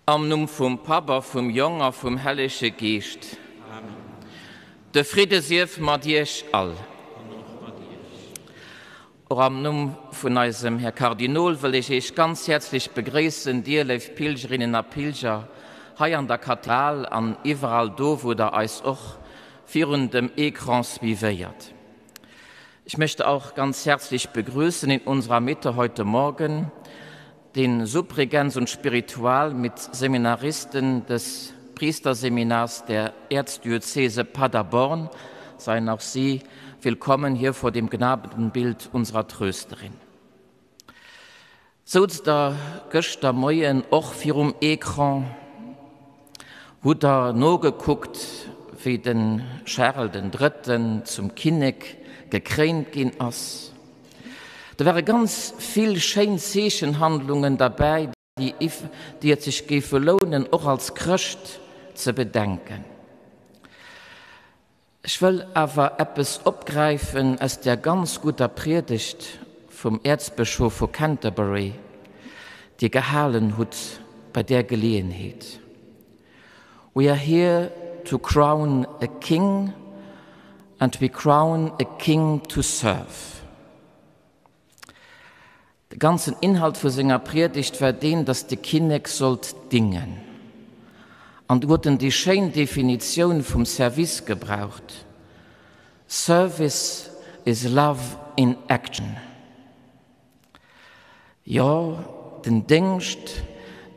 Am Numm vum Papp a vum Jong a vum Hellege Geescht. Amen. De Fridde sief mat iech all. An och mat iech. Och am Numm vun eisem Här Kardinol wëll ech Iech ganz häerzlech begréissen, dir léif Pilgerinnen a Pilger hei an der Kathedral an iwwerall do, wou der eis och virun dem Ecran suivéiert. Ich möchte auch ganz herzlich begrüßen in unserer Mitte heute Morgen den Subregens und Spiritual mit Seminaristen des Priesterseminars der Erzdiözese Paderborn. Seien auch Sie willkommen hier vor dem Gnadenbild unserer Trösterin. Souz der gëschter Moien och virum Ecran? Hutt der nogekuckt, wéi de Charel den Drëtten zum Kinnek gekréint ginn ass? Do ware ganz vill schéin Zeechenhandlungen derbäi, déi et sech géife lounen, och als Chrëscht ze bedenken. Ech wëll awer eppes opgräifen aus där ganz gudder Priedegt vum Äerzbëschof vu Canterbury, déi Dir gehalen hutt bei där Geleeënheet. We are here to crown a king and we crown a king to serve. De ganzen Inhalt vu senger Priedegt war deen, datt de Kinnek sollt dingen. An du huet en déi schéin Definitioun vum Service gebraucht, Service is love in action. Jo, den Déngscht,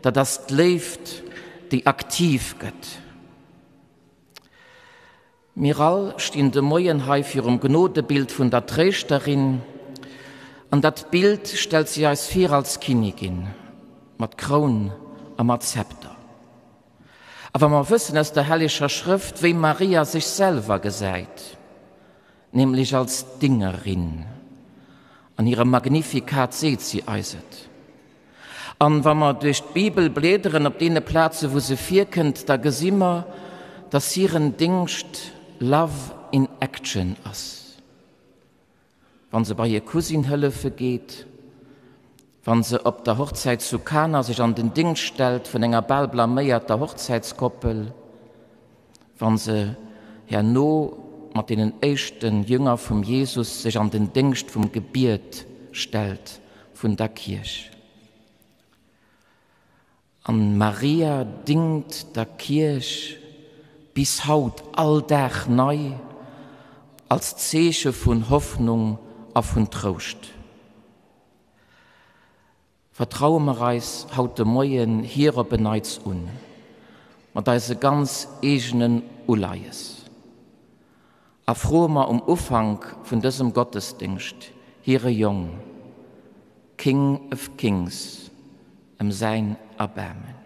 dat ass d'Léift, déi aktiv gëtt. Mir all stinn de Moien hei virum Gnodebild vun der Tréischterin, an dat Bild stellt si eis vir als Kinnigin, mat Kroun a mat Zepter. A wa mer wëssen aus der Helleger Schrëft, wéi Maria sech selwer gesäit, nämlech als Dingerin, an hirem Magnificat seet si eis et, An wa mer duerch d'Bibel bliederen op deene Plaze wou se virkënnt, da gesi mer, dass hiren Dingscht Love in action ass. Wa se bei hir Cousine hëllefe geet, wa se op der Hochzäit zu Kana sech an den Dingscht stellt vun enger bal blaméierter Hochzäitskoppel, wa se herno mat deenen éischte Jünger vum Jesus sech an den Déngscht vum Gebiet stellt vun der Kierch. An Maria dingt der Kierch bis haut all Dag nei als Zeeche vun Hoffnung a vun Trouscht. Vertraue mer eis haut de Moien hir op en Neits un, mat eise ganz eegenen Uleies, a froe mer um Ufank vun dësem Gottesdéngscht hire Jong, King of Kings, ëm säin Erbaarmen.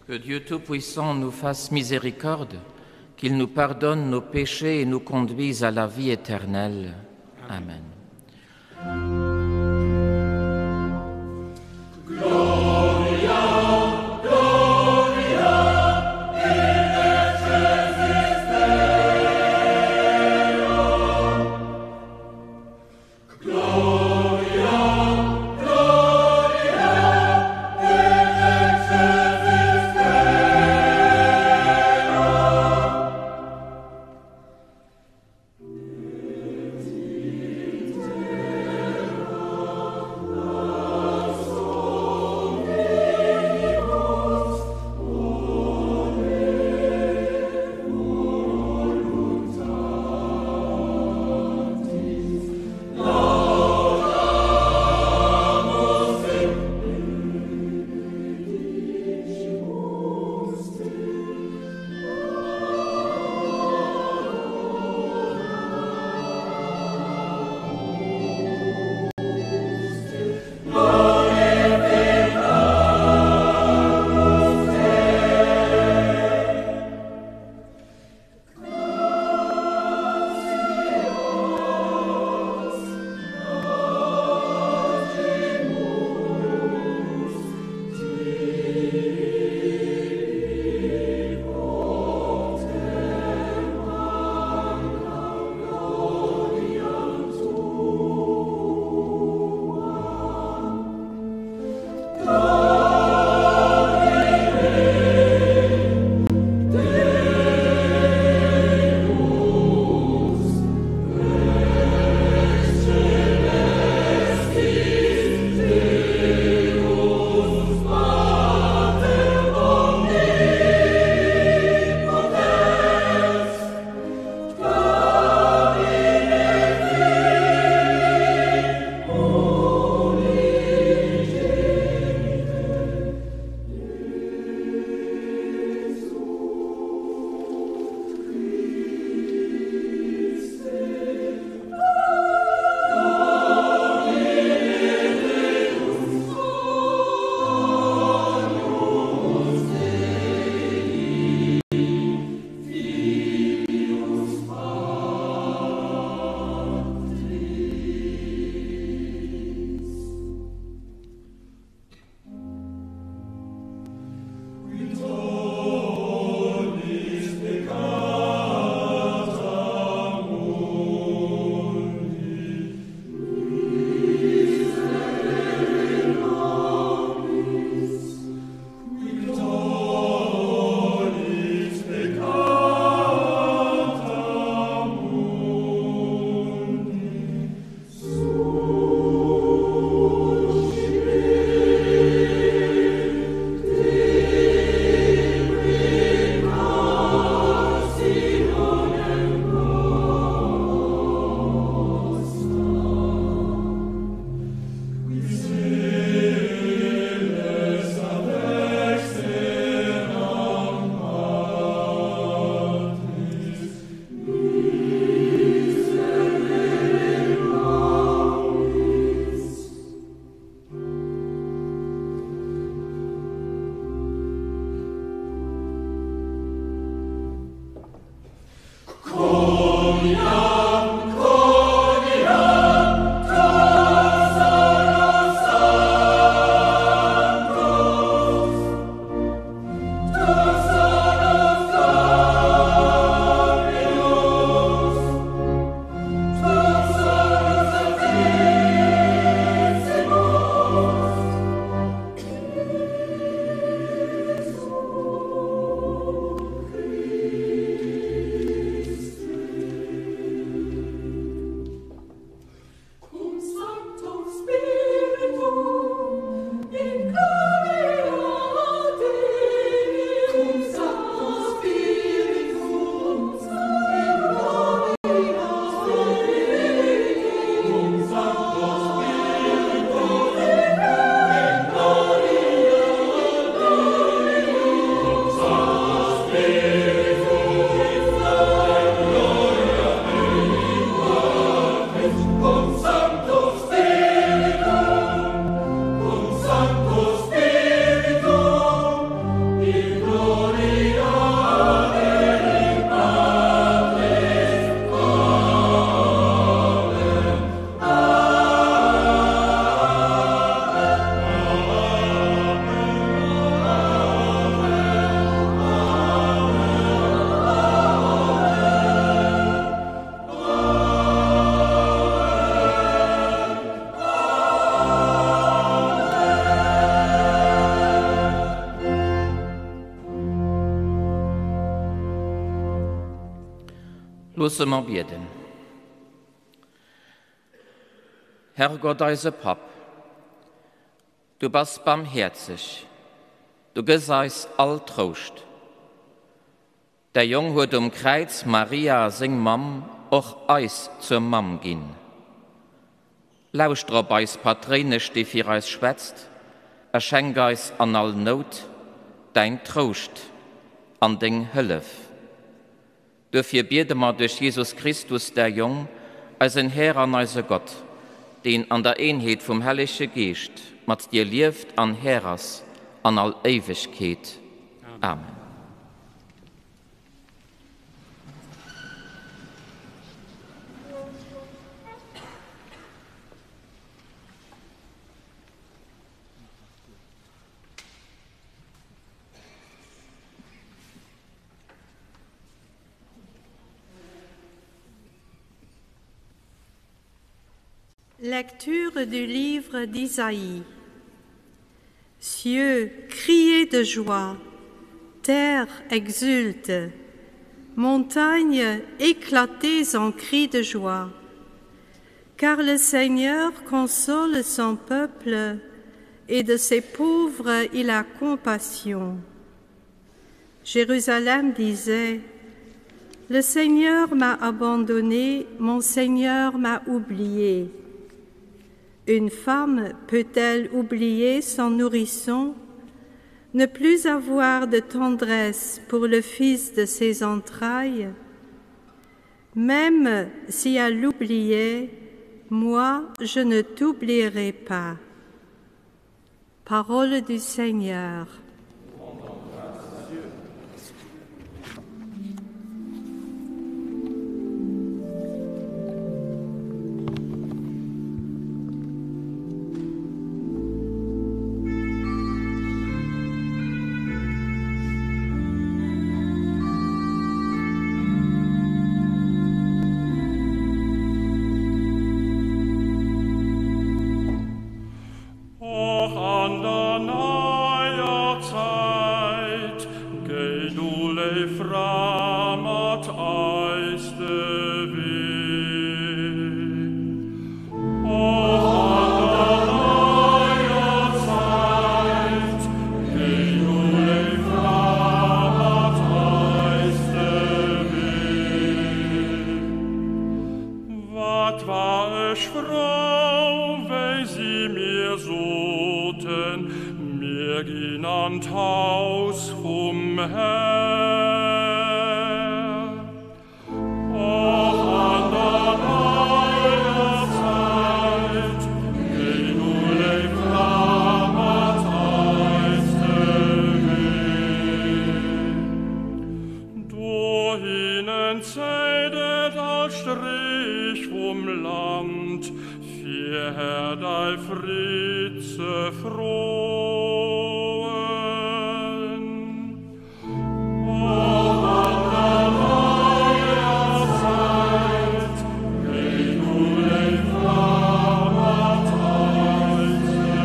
Que Dieu Tout-Puissant nous fasse miséricorde, qu'il nous pardonne nos péchés et nous conduise à la vie éternelle. Amen. Amen. Loosse mer bieden. Herrgott, eise Papp, du bass barmhäerzeg, du gëss eis all Trouscht. Däi Jong huet um Kräiz Maria, seng Mamm, och eis zur Mamm ginn. Lauschter op eis Patréinesch, déi fir eis schwätzt, a schenk eis an all Nout däin Trouscht an deng Hëllef. Duerfir biede mer duerch Jesus Christus, däi Jong, eisen Här an eise Gott, deen an der Eenheet vum Hellege Geescht mat dir lieft an Här ass an all Éiwegkeet. Amen. Lecture du livre d'Isaïe. Cieux, criez de joie, terre exulte, montagnes, éclatez en cris de joie. Car le Seigneur console son peuple et de ses pauvres il a compassion. Jérusalem disait, Le Seigneur m'a abandonné, mon Seigneur m'a oublié. Une femme peut-elle oublier son nourrisson, ne plus avoir de tendresse pour le fils de ses entrailles? Même si elle l'oubliait, moi je ne t'oublierai pas. Parole du Seigneur. Och an der neier Zäit, géi du, léif Fra, mat eis de Wee. Och an der neier Zäit, géi du, léif Fra, mat eis de Wee. Wat war ech frou, wéi si mir soten, Mir ginn an d'Haus vum Här. Och an der neier Zäit, géi du, léif Fra, mat eis de Wee. Dohinnen zéit et all Strich vum Land, fir Här däi Fridd ze froen. Och an der neier Zäit, géi du, léif Fra, mat eis de Wee.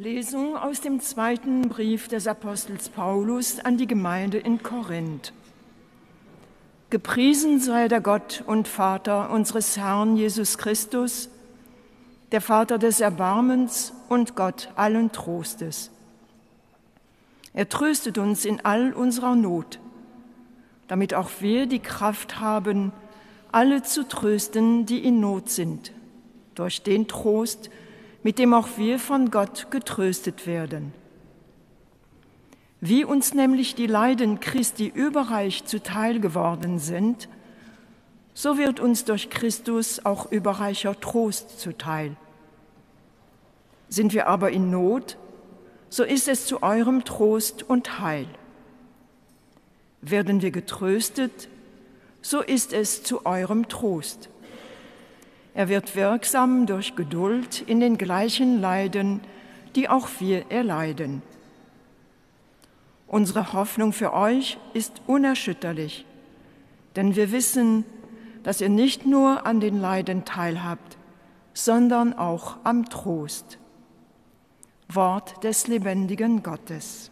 Lesung aus dem zweiten Brief des Apostels Paulus an die Gemeinde in Korinth. Gepriesen sei der Gott und Vater unseres Herrn Jesus Christus, der Vater des Erbarmens und Gott allen Trostes. Er tröstet uns in all unserer Not, damit auch wir die Kraft haben, alle zu trösten, die in Not sind, durch den Trost, mit dem auch wir von Gott getröstet werden. Wie uns nämlich die Leiden Christi überreich zuteil geworden sind, so wird uns durch Christus auch überreicher Trost zuteil. Sind wir aber in Not, so ist es zu eurem Trost und Heil. Werden wir getröstet, so ist es zu eurem Trost. Er wird wirksam durch Geduld in den gleichen Leiden, die auch wir erleiden. Unsere Hoffnung für euch ist unerschütterlich, denn wir wissen, dass ihr nicht nur an den Leiden teilhabt, sondern auch am Trost. Wort des lebendigen Gottes.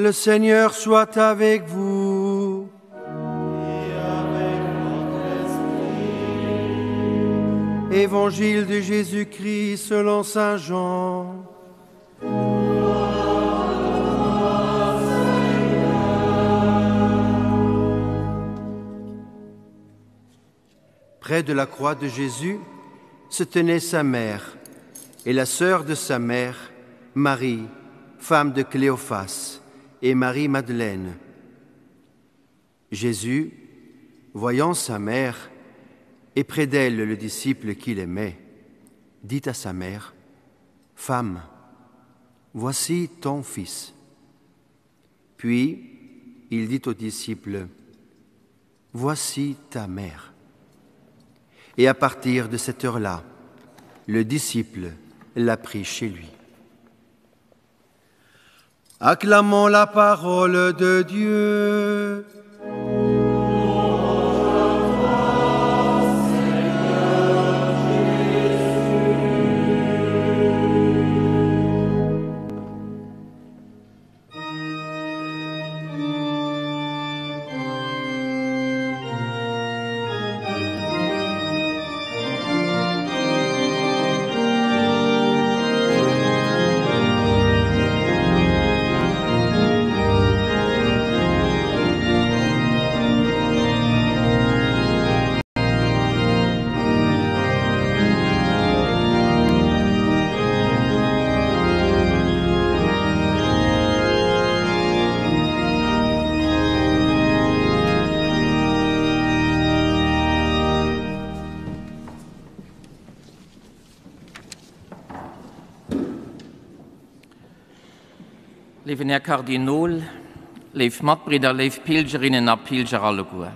Le Seigneur soit avec vous. Et avec votre esprit. Évangile de Jésus-Christ selon Saint Jean. Près de la croix de Jésus se tenait sa mère et la sœur de sa mère, Marie, femme de Cléophas, et Marie-Madeleine. Jésus, voyant sa mère et près d'elle le disciple qu'il aimait, dit à sa mère, Femme, voici ton fils. Puis il dit au disciple, Voici ta mère. Et à partir de cette heure-là, le disciple l'a pris chez lui. Acclamons la parole de Dieu. Léiwen Här Kardinol, léif Matbridder, léif Pilgerinnen a Pilger alleguer.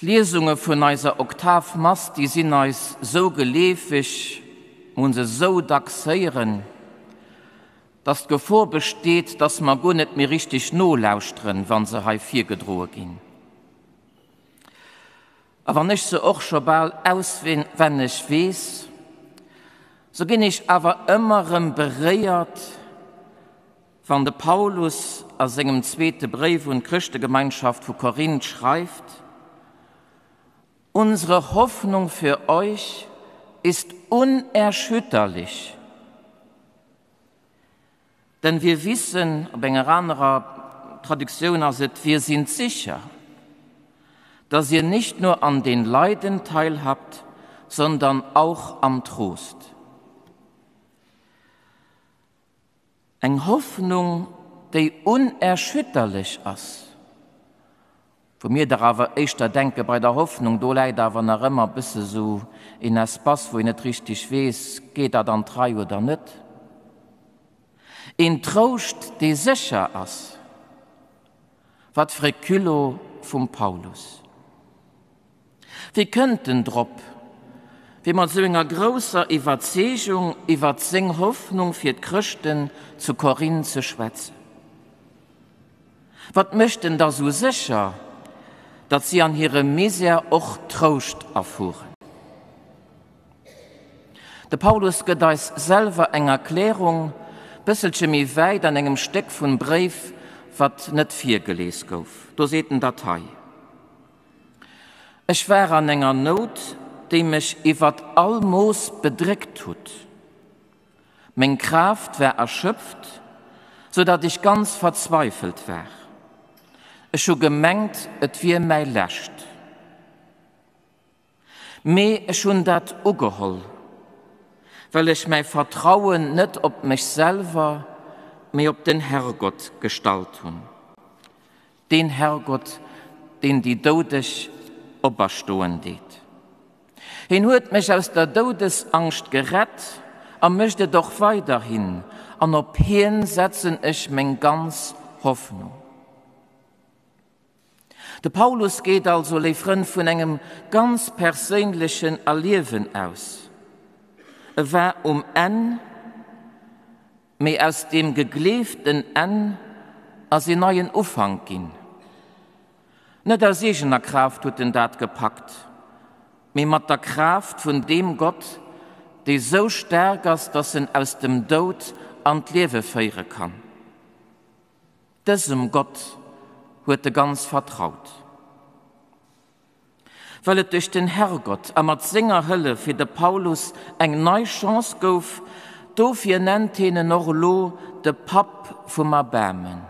D'Liesunge vun eiser Oktavmass, déi sinn eis sou geleefeg, mer hunn se sou dacks héieren, dass d'Gefor besteet, dass mer guer net méi richteg nolauschteren, wa se hei virgedroe ginn. A wann ech se och scho bal auswenneg weess, sou ginn ech awer ëmmer erëm beréiert, wann de Paulus a sengem zweete Bréif un d'Chrëschtegemeinschaft vu Korinth schreift, Unsere Hoffnung für euch ist unerschütterlich. Denn wir wissen, op enger anerer Traduktioun ass et, wir sind sicher, dass ihr nicht nur an den Leiden teilhabt, sondern auch am Trost. Eng Hoffnung, déi unerschütterlech ass. Wou mir dach awer éischter denke bei der Hoffnung, do läit awer nach ëmmer e bësse sou een Espace, wou een net richteg weess, geet dat an d'Rei oder net. Een Trouscht, dee sécher ass. Wat fir e Culot vum Paulus! Wéi kënnt en drop, fir mat esou enger grousser Iwwerzeegung iwwert seng Hoffnung fir d'Chrëschten zu Korinth ze schwätzen? Wat mécht en da sou sécher, datt si an hirem Misär och Trouscht erfueren? De Paulus gëtt eis selwer eng Erklärung, bësselche méi wäit an engem Stéck vum Bréif, wat net virgelies gouf. Do seet en dat hei, Ech war an enger Nout, déi mech iwwert all Mooss bedréckt hutt. Meng Kraaft war erschöpft, sou datt ech ganz verzweifelt war. Ech hu gemengt, et wier mäi Lescht. Mee ech hunn dat ugeholl, well ech mäi Vertrauen net op mech selwer, mee op den Herrgott gestallt hunn, deen Herrgott, deen déi Doudeg operstoen deet. Hien huet mech aus der Doudesangscht gerett a mécht et och weiderhin, an op hien setzen ech meng ganz Hoffnung. De Paulus geet also, léif Frënn, vun engem ganz perséinlechen Erliewen aus. E war um Enn, mee aus deem gegleeften Enn ass een neien Ufank ginn. Net aus eegener Kraaft huet en dat gepackt, mee mat der Kraaft vun deem Gott, dee sou staark ass, datt en aus dem Doud an d'Liewe féiere kann. Dësem Gott huet e ganz vertraut. Well et duerch den Herrgott a mat senger Hëllef fir de Paulus eng nei Chance gouf, dofir nennt hien en och elo de Papp vum Erbaarmen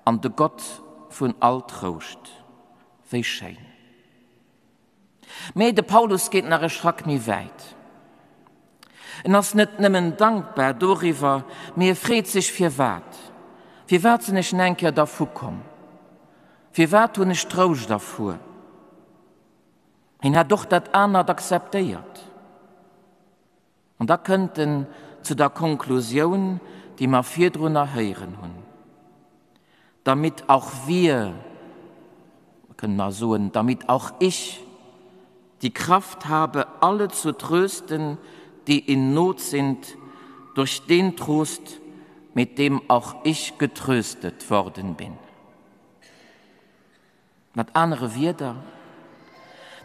an de Gott vun all Trouscht. Wéi schéin! Mee de Paulus geet nach e Schrack méi wäit. En ass net nëmmen dankbar doriwwer, mee e freet sech firwat. Firwat sinn ech n eng Kéier dervu komm? Firwat hunn ech Trouscht erfuer? Hien hätt och dat anert akzeptéiert. An da kënnt en zu der Konklusioun, déi mer virdrunner héieren hunn, Damit auch wir, mer kënnen nach soen, damit auch ich, die Kraft habe, alle zu trösten, die in Not sind, durch den Trost, mit dem auch ich getröstet worden bin. Mat anere Wierder,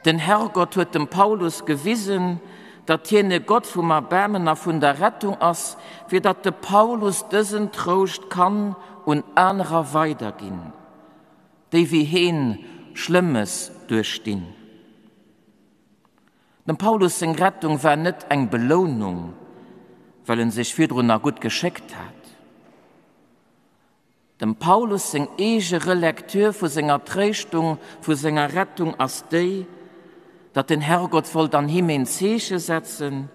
Den Herrgott huet dem Paulus gewisen, datt hien e Gott vum Erbaarmen a vun der Rettung ass, fir datt de Paulus dësen Trouscht kann un anerer weiderginn, déi wéi heen Schlëmmes duerchstinn. Dem Paulus seng Rettung war net eng Belounung, well en sech virdrun nach gutt geschéckt hat. Dem Paulus seng eege Relecture vu senger Tréischtung, vu senger Rettung ass déi, datt den Herrgott wollt an him een Zeeche setzen,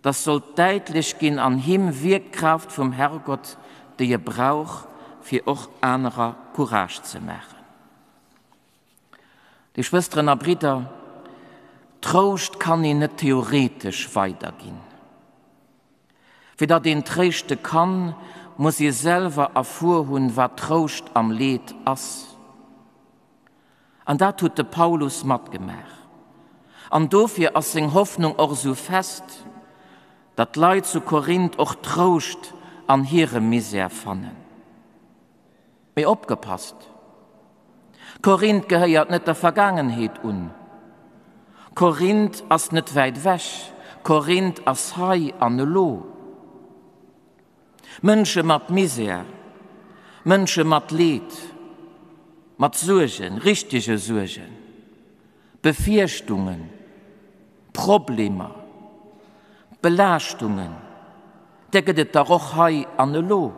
datt sollt däitlech ginn, an him wierkt d'Kraaft vum Herrgott, déi e brauch, fir och anerer Courage ze maachen. Léif Schwësteren a Bridder, Trouscht kann een net theoretesch weiderginn. Fir datt een tréischte kann, muss ee selwer erfuer hunn, wat Trouscht am Leed ass. An dat huet de Paulus matgemaach. An dofir ass seng Hoffnung och esou fest, datt d'Leit zu Korinth och Trouscht an hirem Misär fannen. Mee opgepasst! Korinth gehéiert net der Vergaangenheet un. Korinth ass net wäit ewech. Korinth ass hei an elo. Mënsche mat Misär, Mënsche mat Leed, mat Suergen, richtege Suergen, Befierchtungen, Problemer, Belaaschtungen, där gëtt et dach och hei an elo.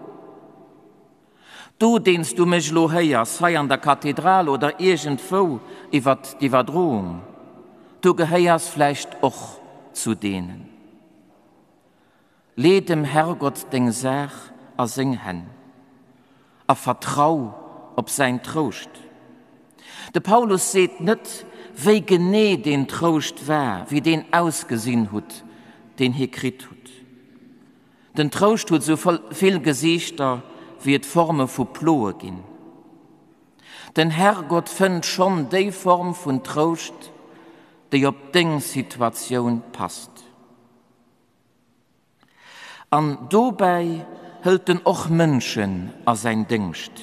Du, deen s du mech elo héiers, hei an der Kathedral oder iergendwou iwwert d'Iwwerdroung, du gehéiers vläicht och zu deenen. Lee dem Herrgott deng Saach a seng Hänn a vertrau op säin Trouscht. De Paulus seet net, wéi genee deen Trouscht war, wéi deen ausgesinn hutt, deen hie kritt hutt. Den Trouscht huet esou vill Gesiichter, wéi et Forme vu Ploe ginn. Den Herrgott fënnt schonn déi Form vun Trouscht, déi op deng Situatioun passt. An dobäi hëlt en och Mënschen a säin Déngscht,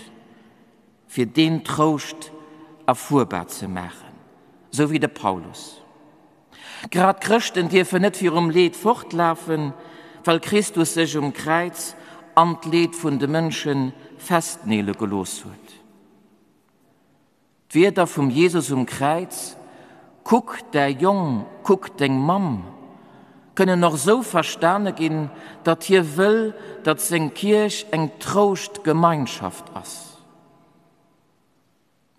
fir deen Trouscht erfuerbar ze maachen, sou wéi de Paulus. Grad Chrëschten dierfen net virum Leed fortlafen, well Christus sech um Kräiz an d'Leed vun de Mënsche festneele gelooss huet. D'Wierder vum Jesus um Kräiz, Kuck däi Jong, kuck deng Mamm, kënnen och sou verstane ginn, datt hie wëll, datt seng Kierch eng Trouschtgemeinschaft ass.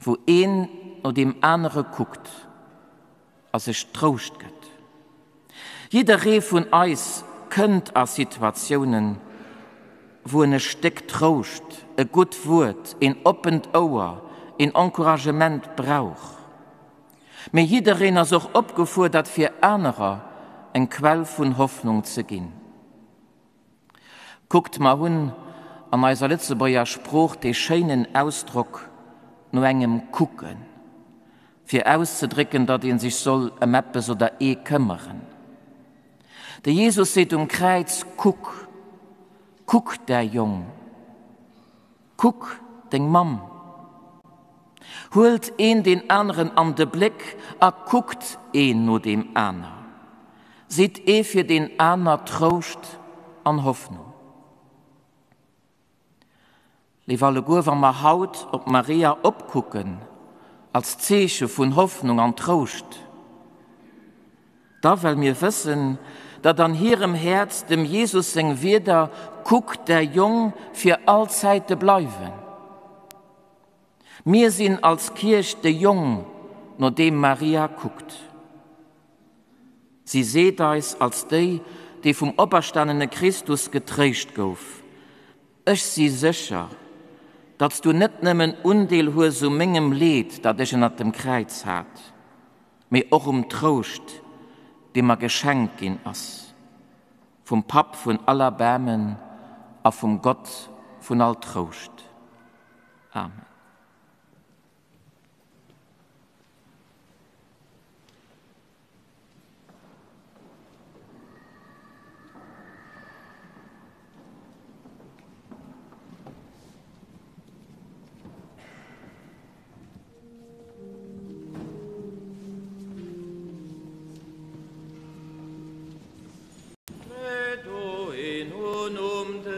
Wou een no deem anere kuckt a sech Trouscht gëtt. Jidderee vun eis kënnt a Situatiounen, wou en e Stéck Trouscht, e gutt Wuert, een oppent Ouer, een Encouragement brauch. Mee jiddereen ass och opgefuerdert fir anerer eng Quell vun Hoffnung ze ginn. Kuckt, mer hunn an eiser Lëtzebuerger Sprooch dee schéinen Ausdrock no engem kucken, fir auszedrécken, datt ee sech soll ëm eppes oder ee këmmeren. De Jesus seet um Kräiz, Kuck, kuck däi Jong, kuck deng Mamm. Huelt een deen aneren an de Bléck a kuckt een no deem aner. Sidd ee fir deen aner Trouscht an Hoffnung. Léif alleguer, wa mer haut op Maria opkucken als Zeeche vun Hoffnung an Trouscht, da well mir wëssen, datt an hirem Häerz dem Jesus seng Wierder Kuck däi Jong fir all Zäite bleiwen. Mir sinn als Kierch de Jong, no deem Maria kuckt. Si seet eis als déi, déi vum operstanene Christus getréischt gouf, Ech si sécher, datt s du net nëmmen Undeel hues u mengem Leed, dat ech ënnert dem Kräiz hat, mee och um Trouscht, dee mer geschenkt ginn ass vum Papp vun all Erbaarmen a vum Gott vun all Trouscht. Amen. Credo in unum Deum.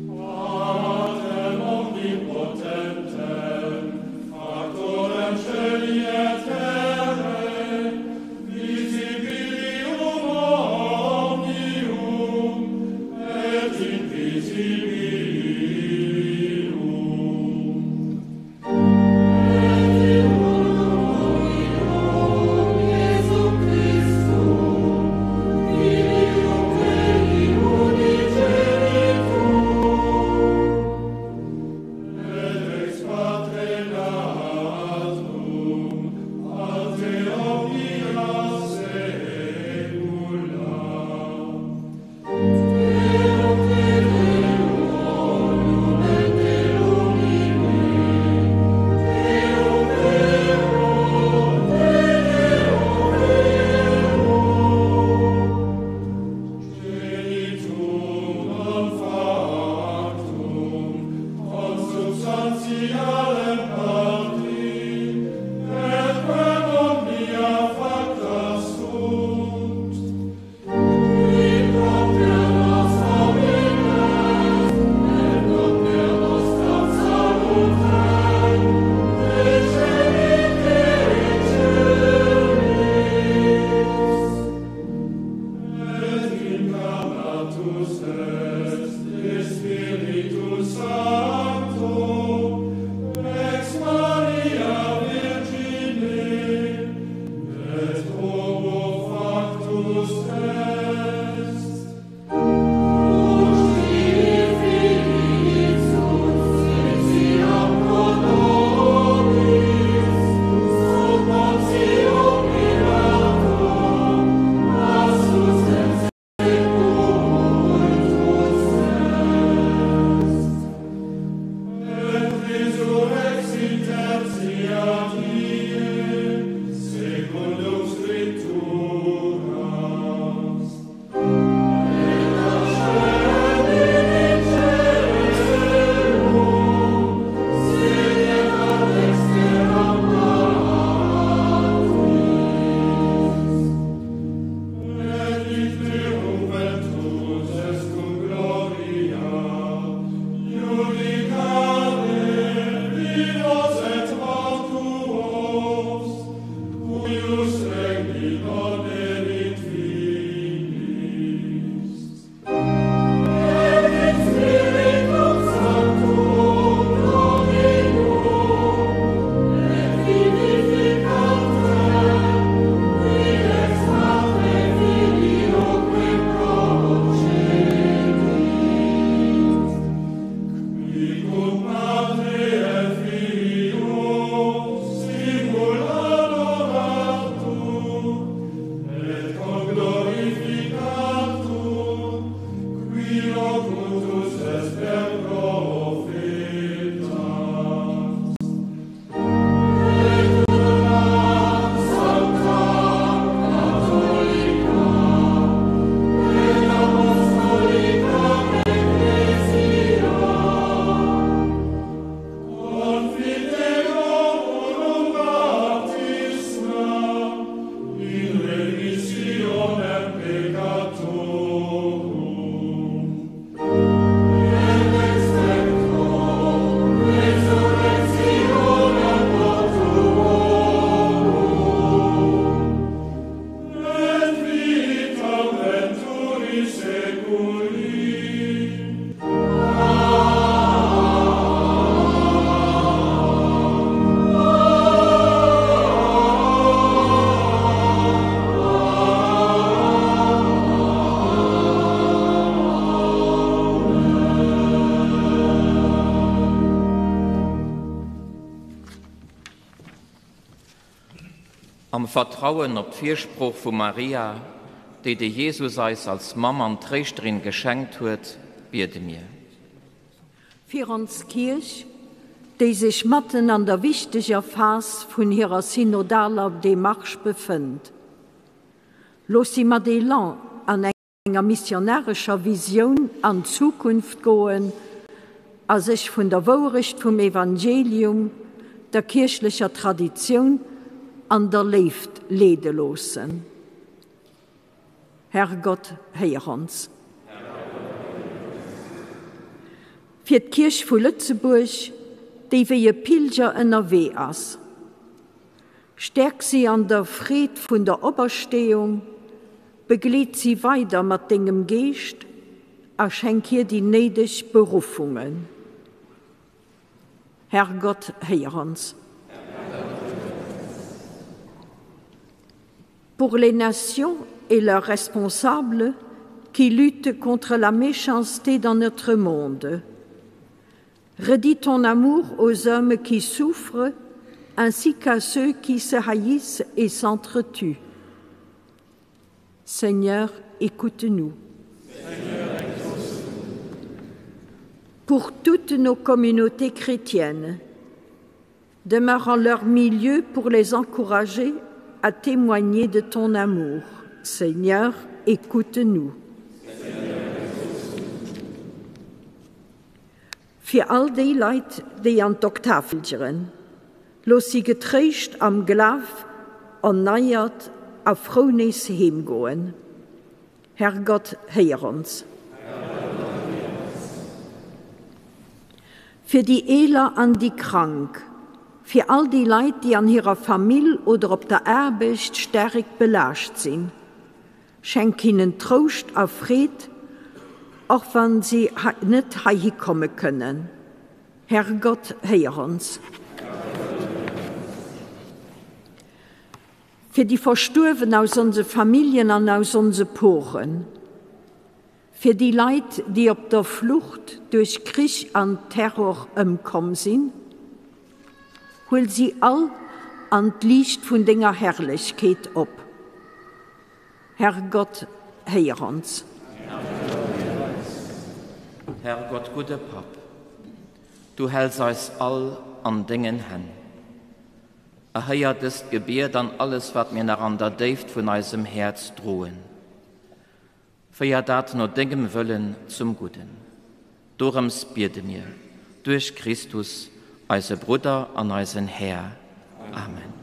Patrem omnipotentem, factorem celi et terrae, visibilium omnium, et invisibilium. Am Vertrauen op d'Firsprooch vu Maria, déi de Jesus eis als Mamm an Tréischterin geschenkt huet, biede mir. Fir ons Kierch, déi sech matten an der wichteger Phas vun hirer synodaler Démarche befënnt. Looss si mat Elan an enger missionarescher Visioun an d'Zukunft goen a sech vun der Wouerecht vum Evangelium, der kierchlecher Traditioun an der Léift leede loossen. Herrgott, héier ons. Fir d'Kierch vu Lëtzebuerg, déi wéi e Pilger ënnerwee ass. Stäerk si an der Freed vun der Opersteeung, begleet si weider mat dengem Geescht a schenk hir déi néideg Beruffungen. Herrgott, héier ons. Pour les nations et leurs responsables qui luttent contre la méchanceté dans notre monde. Redis ton amour aux hommes qui souffrent ainsi qu'à ceux qui se haïssent et s'entretuent. Seigneur, écoute-nous. Pour toutes nos communautés chrétiennes, demeure en leur milieu pour les encourager à témoigner de ton amour. Seigneur, écoute-nous. Fir all déi Leit, déi an d'Oktav pilgeren, looss si getréischt am Glaf, erneiert a frou nees heem goen. Herrgott, héier ons. Fir déi Eeler an déi Krank, fir all déi Leit, déi an hirer Famill oder op der Aarbecht staark belaascht sinn, Schenk hinnen Trouscht a Freed, och wann si net heihi komme kënnen. Herrgott, héier ons. Fir déi Verstuerwen aus onse Familljen an aus onse Poren. Fir déi Leit, déi op der Flucht duerch Krich an Terror ëmkomm sinn. Huel si all an d'Liicht vun denger Herrlechkeet op. Herrgott, héier ons. Herrgott, gudde Papp, du häls eis all an dengen Hänn. Erhéier dëst Gebiet an alles, wat mir nach an der Déift vun eisem Häerz droen. Féier dat no dengem Wëllen zum Gudden. Dorëms biede mir duerch Christus, eise Brudder an eisen Här. Amen.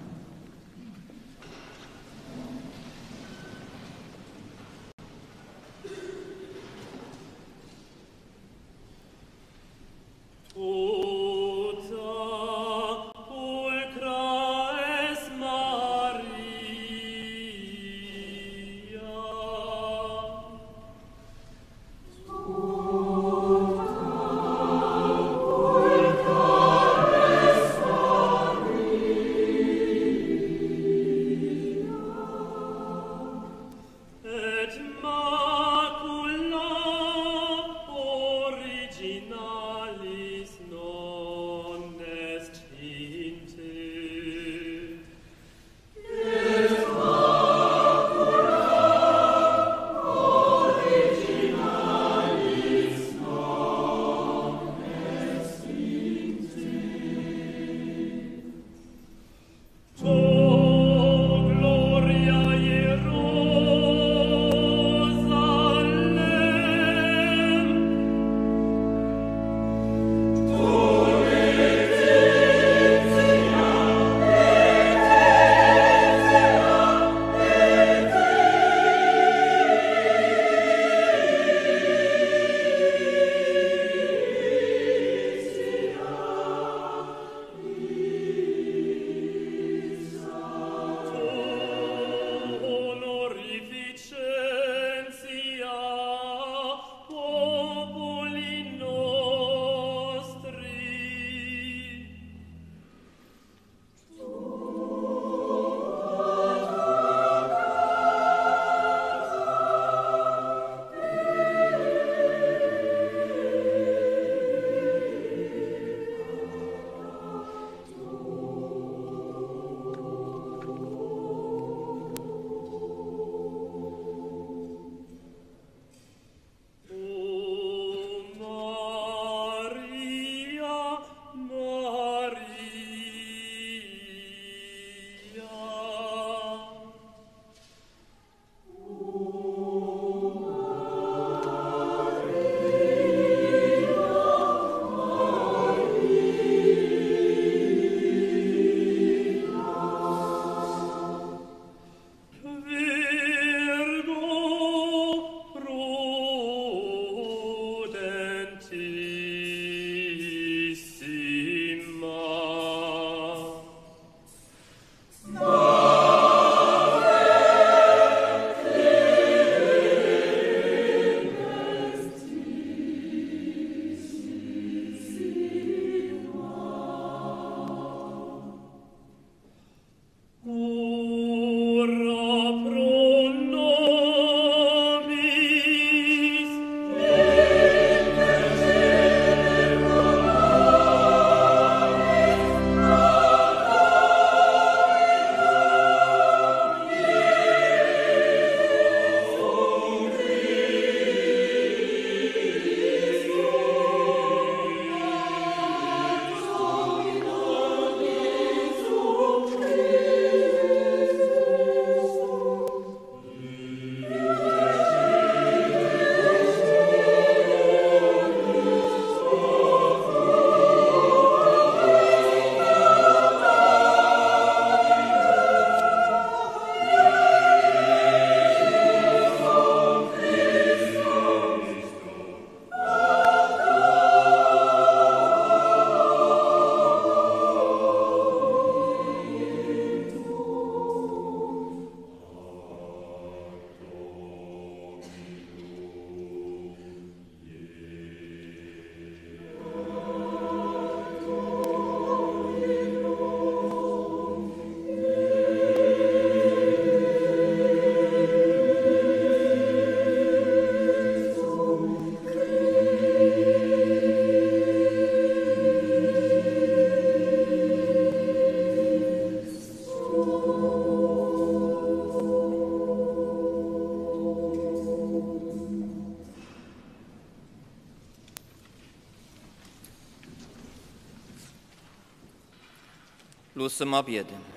Loosse mer bieden.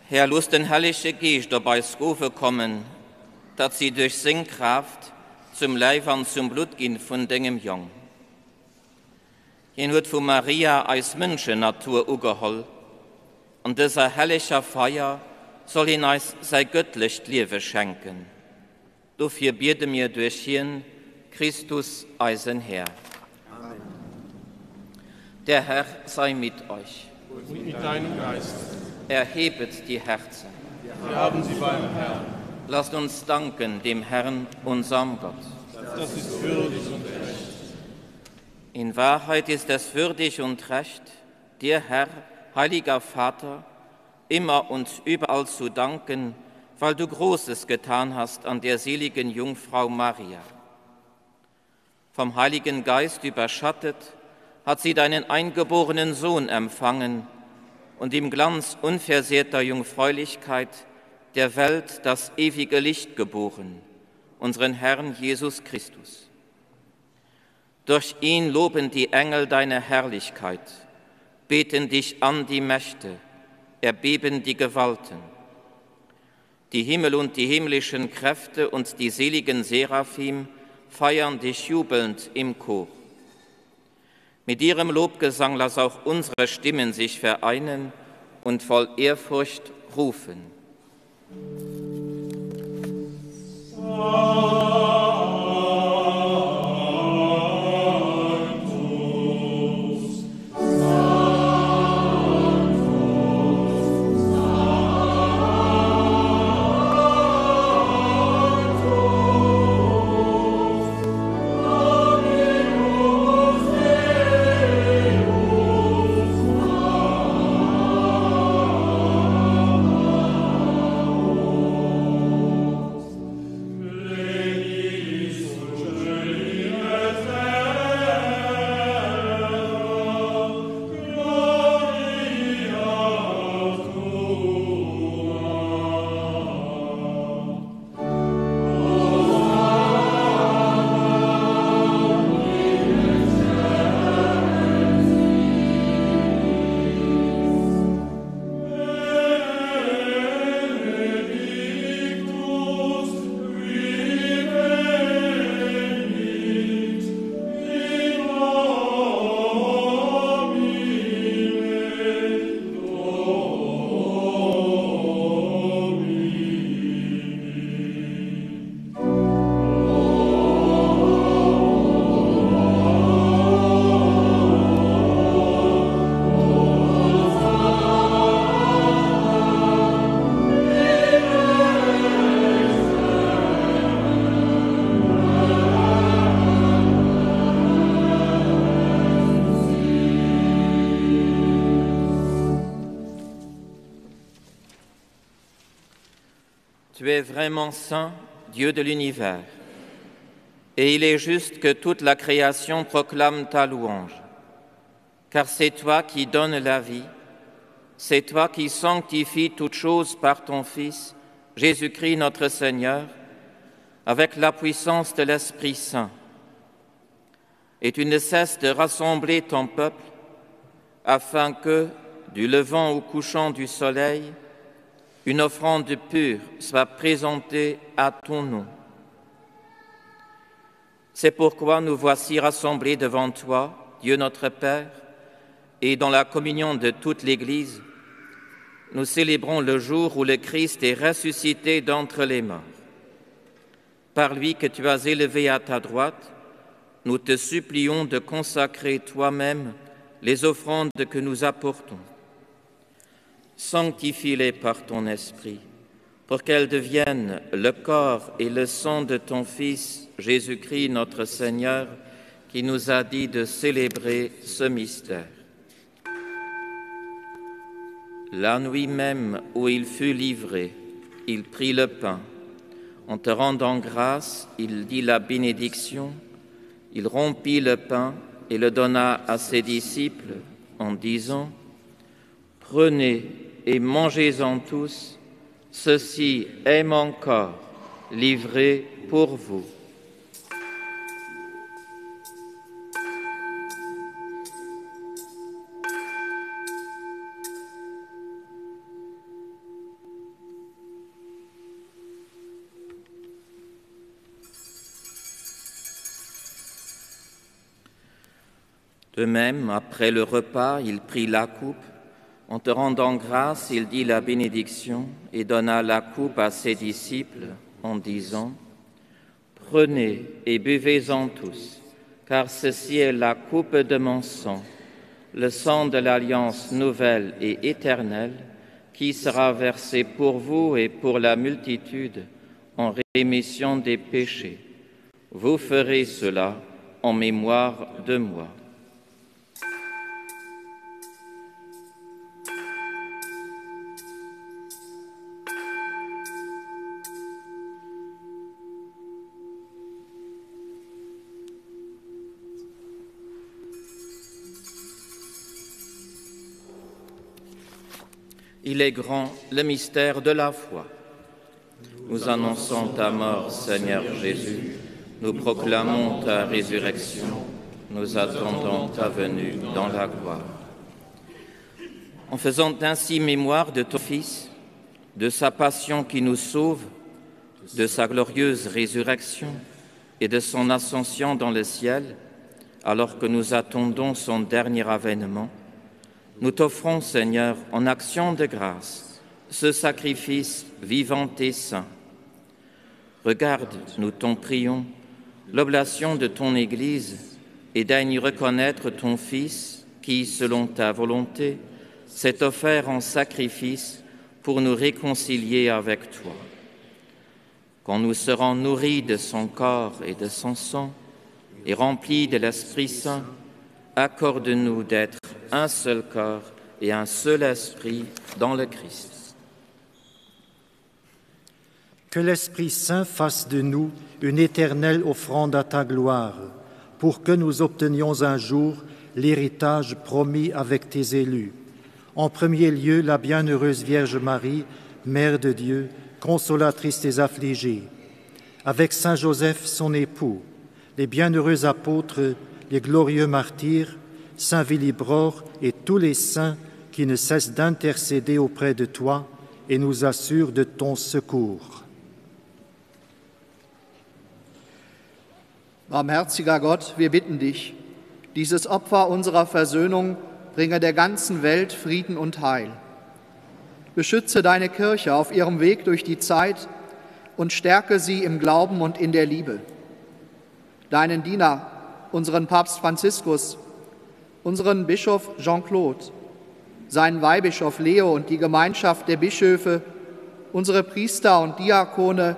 Här, looss den Hellege Geescht op eis Gowe kommen, datt si duerch seng Kraaft zum Läif an zum Blutt ginn vun dengem Jong. Hien huet vu Maria eis Mënschennatur ugeholl. An dëser helleger Feier soll hien eis säi gëttlecht Liewe schenken. Dofir biede mir duerch hien, Christus, eisen Här. Amen. Der Herr sei mit euch. Und mit deinem Geist. Erhebet die Herzen. Wir haben sie beim Herrn. Lasst uns danken dem Herrn, unserem Gott. Das ist würdig und recht. In Wahrheit ist es würdig und recht, dir, Herr, heiliger Vater, immer und überall zu danken, weil du Großes getan hast an der seligen Jungfrau Maria. Vom Heiligen Geist überschattet, hat sie deinen eingeborenen Sohn empfangen und im Glanz unversehrter Jungfräulichkeit der Welt das ewige Licht geboren, unseren Herrn Jesus Christus. Durch ihn loben die Engel deine Herrlichkeit, beten dich an die Mächte, erbeben die Gewalten. Die Himmel und die himmlischen Kräfte und die seligen Seraphim feiern dich jubelnd im Chor. Mit ihrem Lobgesang lass auch unsere Stimmen sich vereinen und voll Ehrfurcht rufen. Tu es vraiment saint, Dieu de l'univers, et il est juste que toute la création proclame ta louange, car c'est toi qui donnes la vie, c'est toi qui sanctifies toutes choses par ton Fils, Jésus-Christ notre Seigneur, avec la puissance de l'Esprit Saint. Et tu ne cesses de rassembler ton peuple afin que, du levant au couchant du soleil, une offrande pure soit présentée à ton nom. C'est pourquoi nous voici rassemblés devant toi, Dieu notre Père, et dans la communion de toute l'Église, nous célébrons le jour où le Christ est ressuscité d'entre les morts. Par lui que tu as élevé à ta droite, nous te supplions de consacrer toi-même les offrandes que nous apportons. Sanctifie-les par ton esprit, pour qu'elles deviennent le corps et le sang de ton Fils, Jésus-Christ notre Seigneur, qui nous a dit de célébrer ce mystère. La nuit même où il fut livré, il prit le pain. En te rendant grâce, il dit la bénédiction, il rompit le pain et le donna à ses disciples en disant: Prenez et mangez-en tous, ceci est mon corps livré pour vous. De même, après le repas, il prit la coupe. En te rendant grâce, il dit la bénédiction et donna la coupe à ses disciples en disant: Prenez et buvez-en tous, car ceci est la coupe de mon sang, le sang de l'alliance nouvelle et éternelle, qui sera versé pour vous et pour la multitude en rémission des péchés. Vous ferez cela en mémoire de moi. Il est grand le mystère de la foi. Nous annonçons ta mort, Seigneur Jésus, nous proclamons ta résurrection, nous attendons ta venue dans la gloire. En faisant ainsi mémoire de ton Fils, de sa passion qui nous sauve, de sa glorieuse résurrection et de son ascension dans le ciel, alors que nous attendons son dernier avènement, nous t'offrons, Seigneur, en action de grâce, ce sacrifice vivant et saint. Regarde, nous t'en prions, l'oblation de ton Église et daigne reconnaître ton Fils qui, selon ta volonté, s'est offert en sacrifice pour nous réconcilier avec toi. Quand nous serons nourris de son corps et de son sang et remplis de l'Esprit Saint, accorde-nous d'être un seul corps et un seul esprit dans le Christ. Que l'Esprit Saint fasse de nous une éternelle offrande à ta gloire, pour que nous obtenions un jour l'héritage promis avec tes élus. En premier lieu, la bienheureuse Vierge Marie, Mère de Dieu, consolatrice des affligés, avec Saint Joseph, son époux, les bienheureux apôtres, les glorieux martyrs, Saint Willibrord et tous les saints qui ne cessent d'intercéder auprès de toi et nous assurent de ton secours. Barmherziger Gott, wir bitten dich, dieses Opfer unserer Versöhnung bringe der ganzen Welt Frieden und Heil. Beschütze deine Kirche auf ihrem Weg durch die Zeit und stärke sie im Glauben und in der Liebe. Deinen Diener, unseren Papst Franziskus, unseren Bischof Jean-Claude, seinen Weihbischof Leo und die Gemeinschaft der Bischöfe, unsere Priester und Diakone,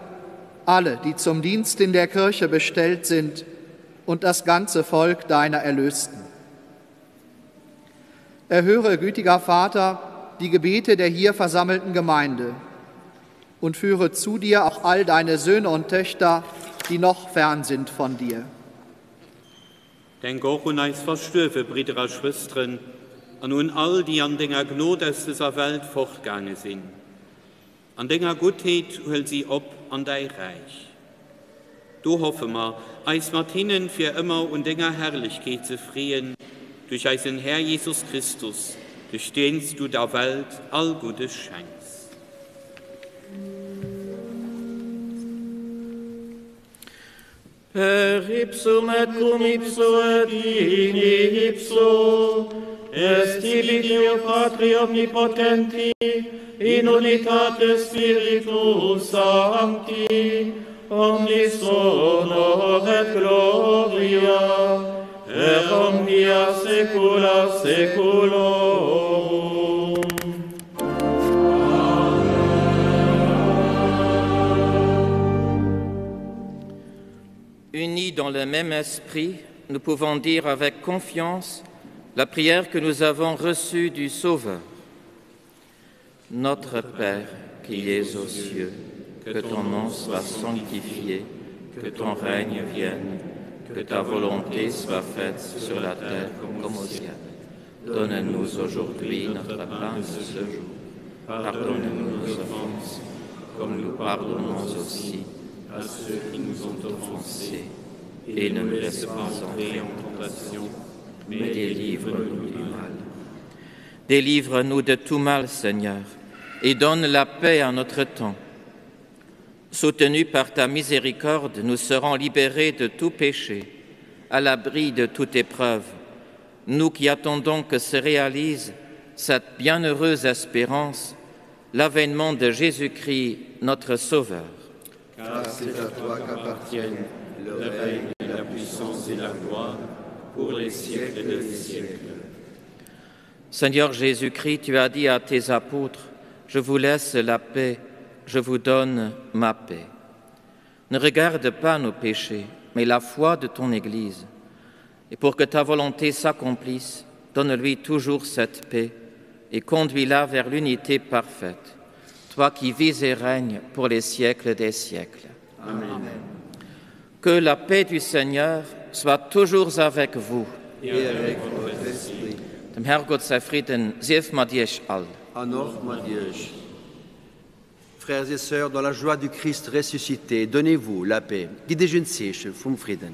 alle, die zum Dienst in der Kirche bestellt sind und das ganze Volk deiner Erlösten. Erhöre, gütiger Vater, die Gebete der hier versammelten Gemeinde und führe zu dir auch all deine Söhne und Töchter, die noch fern sind von dir. Denk och un eis verstuerwe Bridder a Schwësteren an un all, déi an denger Gnod aus dëser Welt fortgaange sinn. An denger Guttheet huel si op an däi Räich. Do hoffe mer, eis mat hinnen fir ëmmer un denger Herrlechkeet ze freeën, duerch eisen Här Jesus Christus, duerch deen s du der Welt all Guddes schenks. Per ipsum et cum ipso et in ipso est tibi Deo Patri omnipotenti in unitate Spiritus Sancti omnis honor et gloria per omnia saecula saeculorum. Unis dans le même esprit, nous pouvons dire avec confiance la prière que nous avons reçue du Sauveur. Notre Père qui es aux cieux, que ton nom soit sanctifié, que ton règne vienne, que ta volonté soit faite sur la terre comme au ciel. Donne-nous aujourd'hui notre pain de ce jour. Pardonne-nous nos offenses, comme nous pardonnons aussi à ceux qui nous ont offensés. Et ne nous laisse pas entrer en tentation, mais délivre-nous du mal. Délivre-nous de tout mal, Seigneur, et donne la paix à notre temps. Soutenus par ta miséricorde, nous serons libérés de tout péché, à l'abri de toute épreuve. Nous qui attendons que se réalise cette bienheureuse espérance, l'avènement de Jésus-Christ, notre Sauveur. Car c'est à toi qu'appartiennent le règne, la puissance et la gloire pour les siècles des siècles. Seigneur Jésus-Christ, tu as dit à tes apôtres, Je vous laisse la paix, je vous donne ma paix. Ne regarde pas nos péchés, mais la foi de ton Église. Et pour que ta volonté s'accomplisse, donne-lui toujours cette paix et conduis-la vers l'unité parfaite, toi qui vis et règnes pour les siècles des siècles. Amen. Que la paix du Seigneur soit toujours avec vous. Et avec votre esprit. Dem Herrgott säi Fridden sief mat iech all. An och mat iech. Frères et sœurs, dans la joie du Christ ressuscité, donnez-vous la paix. Gitt iech en Zeeche vum Fridden.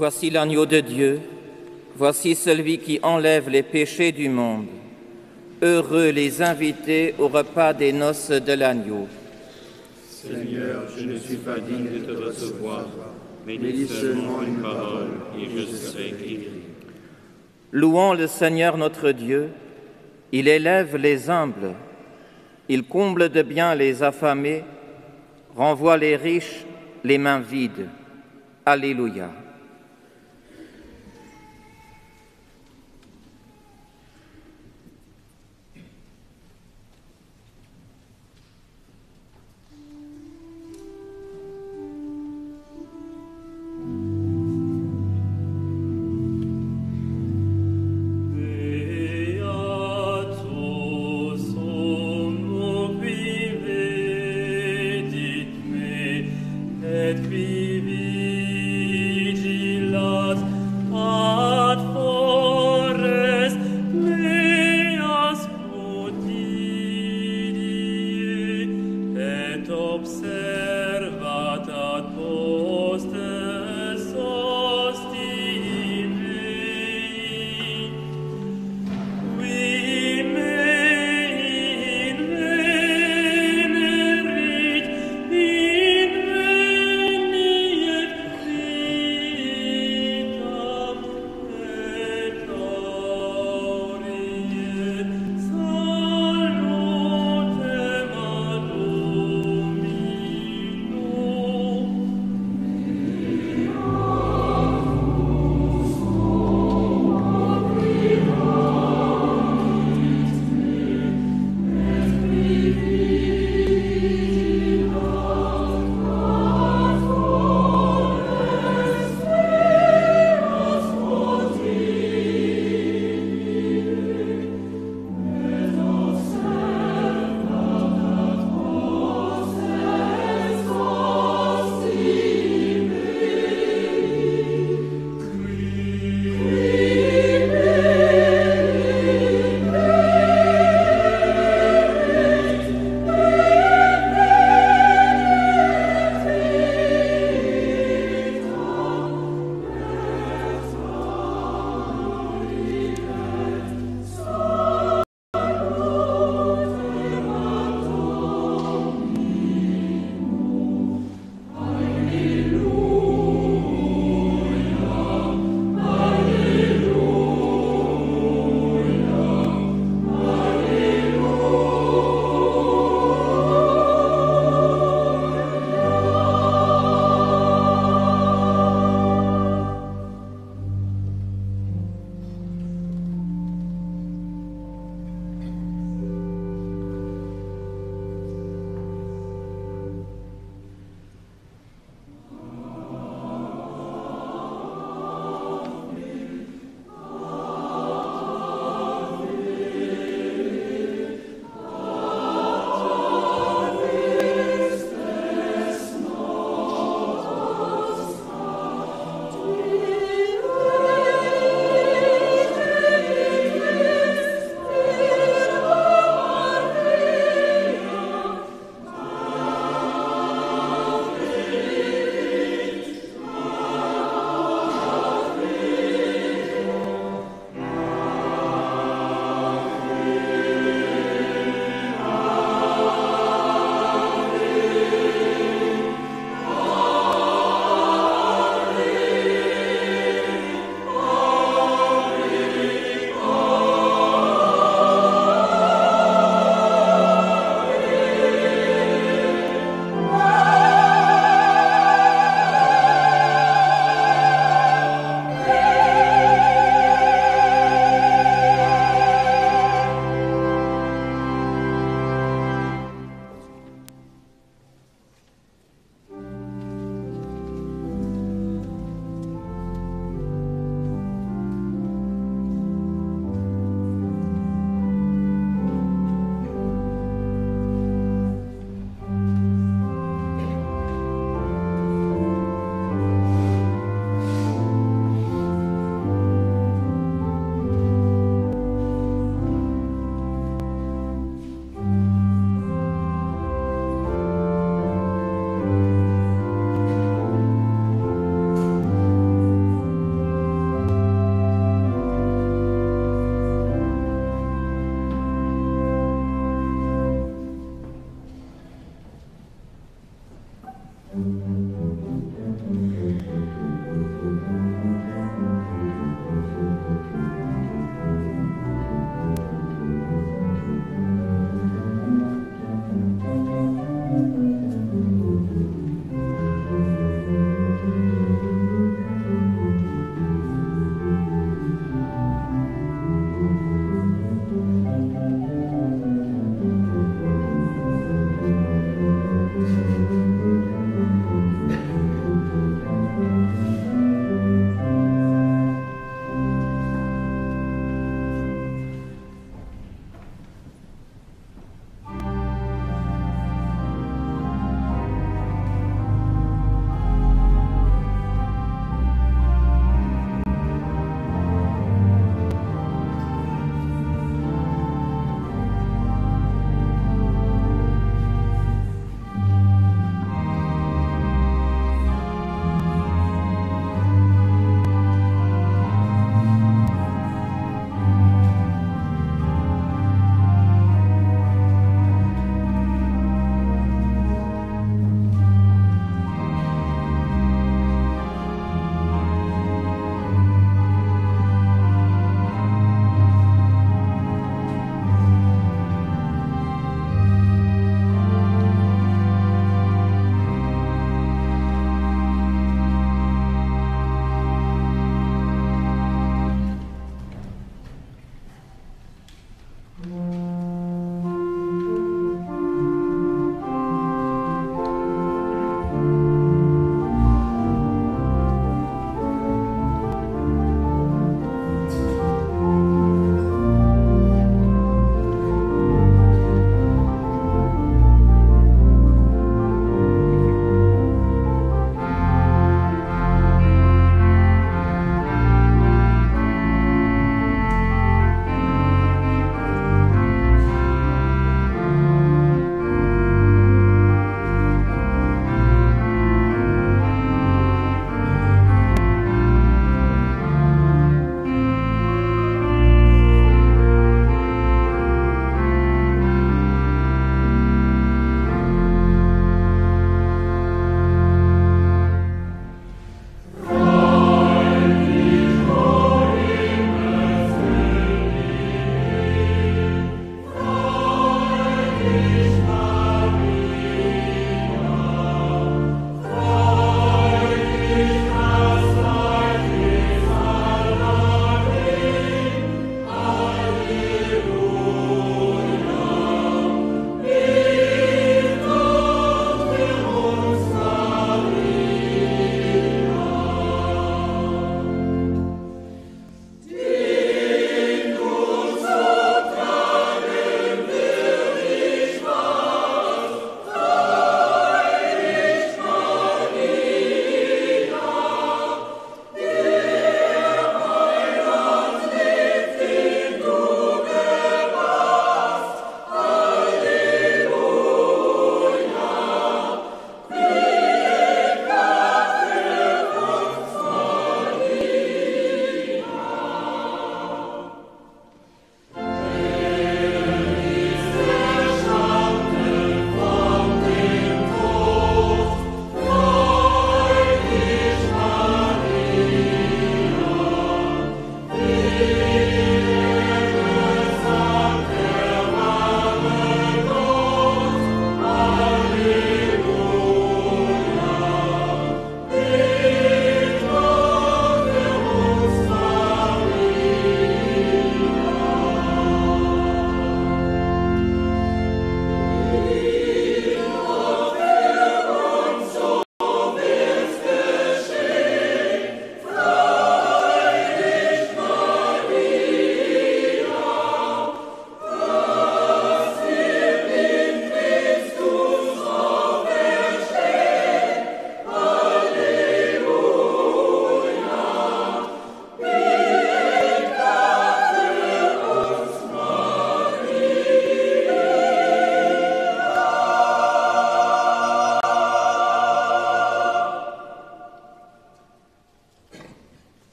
Voici l'agneau de Dieu, voici celui qui enlève les péchés du monde. Heureux les invités au repas des noces de l'agneau. Seigneur, je ne suis pas digne de te recevoir, mais dis seulement une parole et je serai guéri. Louons le Seigneur notre Dieu, il élève les humbles, il comble de bien les affamés, renvoie les riches les mains vides. Alléluia. observat ad posteras.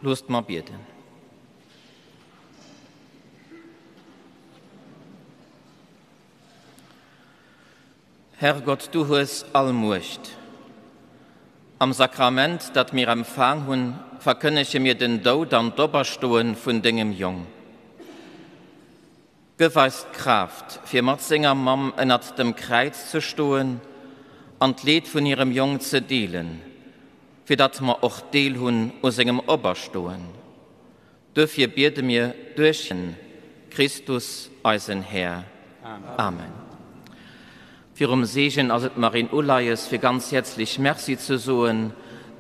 Loosst mer bieden. Herrgott, du hues all Muecht. Am Sakrament, dat mir empfaang hunn, verkënnege mir den Doud an d'Operstoen vun dengem Jong. Gëff eis d'Kraaft, fir mat senger Mamm ënnert dem Kräiz ze stoen an d'Leed vun hirem Jong ze deelen, fir datt mer och Deel hunn u sengem Operstoen. Duerfir biede mir duerch hien, Christus, eisen Här. Amen. Virum Seegen ass et mer een Uleies, fir ganz häerzlech Merci ze soen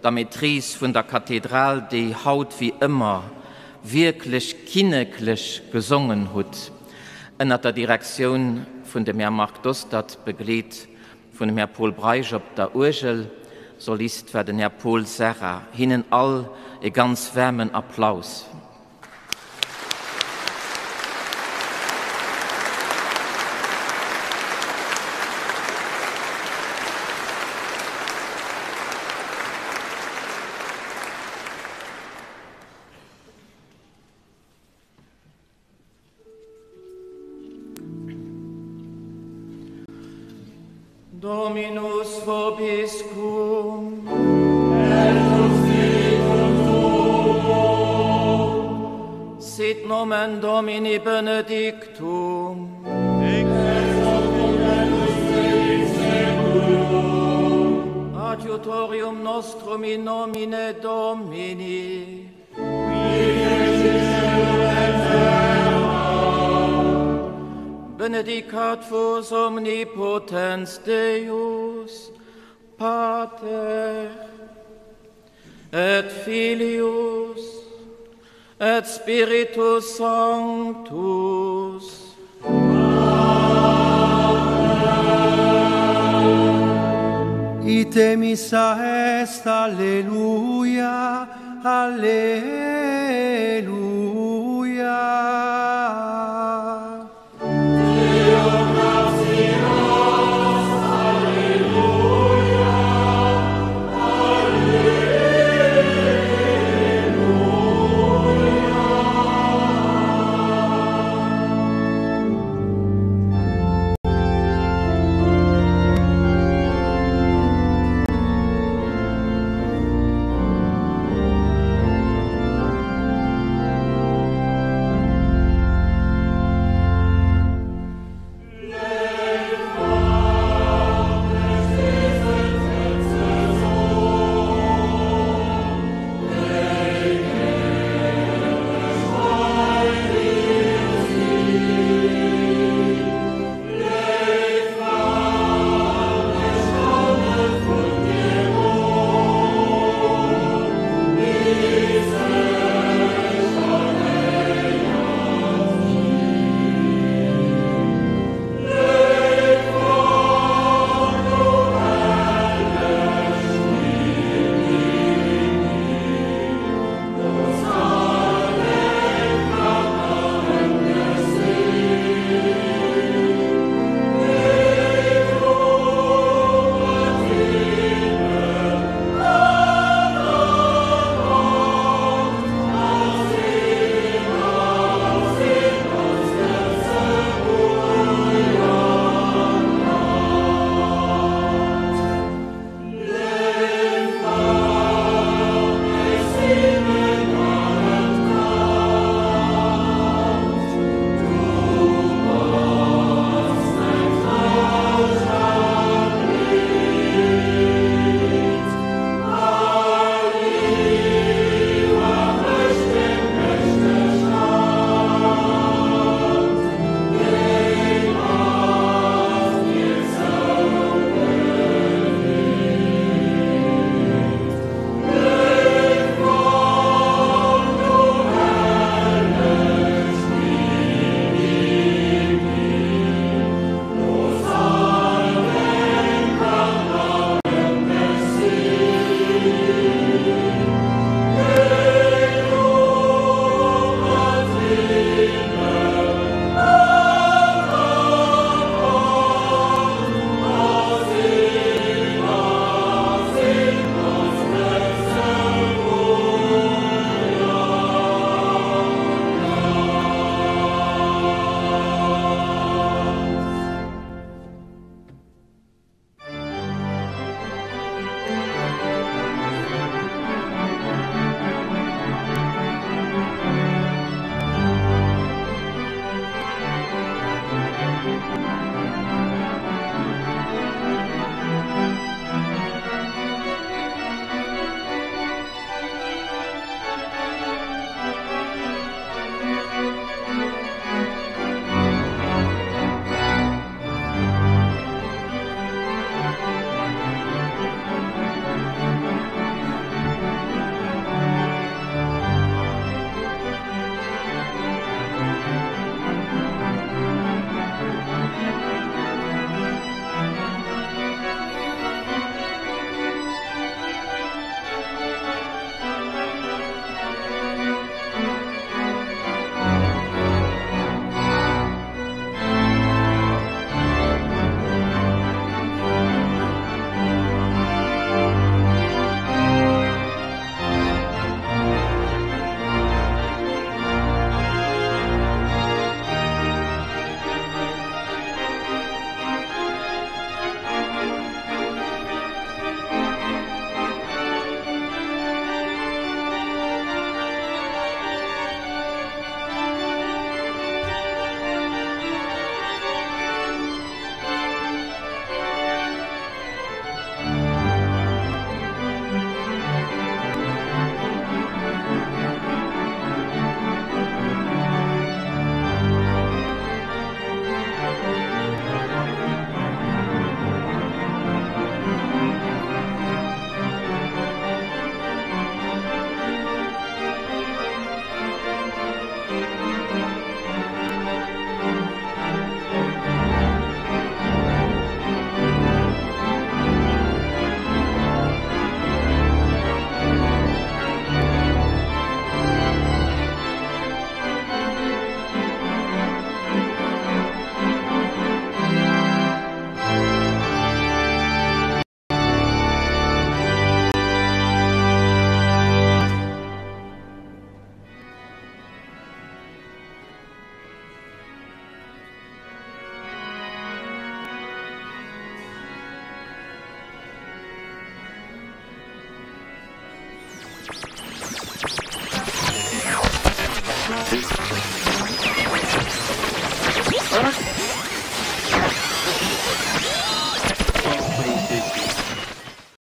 der Maîtrise vun der Kathedral, déi haut wéi ëmmer wierklech kinneklech gesongen hutt, ënnert der Direktioun vun dem Här Marc Dostert, begleet vun dem Här Pol Breisch op der Uergel. Solist war den Här Pol Serra. Hinnen all e ganz waarmen Applaus. Dominus vobiscum. Et cum spiritu tuo. Sit nomen Domini benedictum. Ex hoc nunc in saeculum. Adiutorium nostrum in nomine Domini. Benedicat vos omnipotens Deus, Pater, et Filius, et Spiritus Sanctus. Ite missa est, alleluia, alleluia.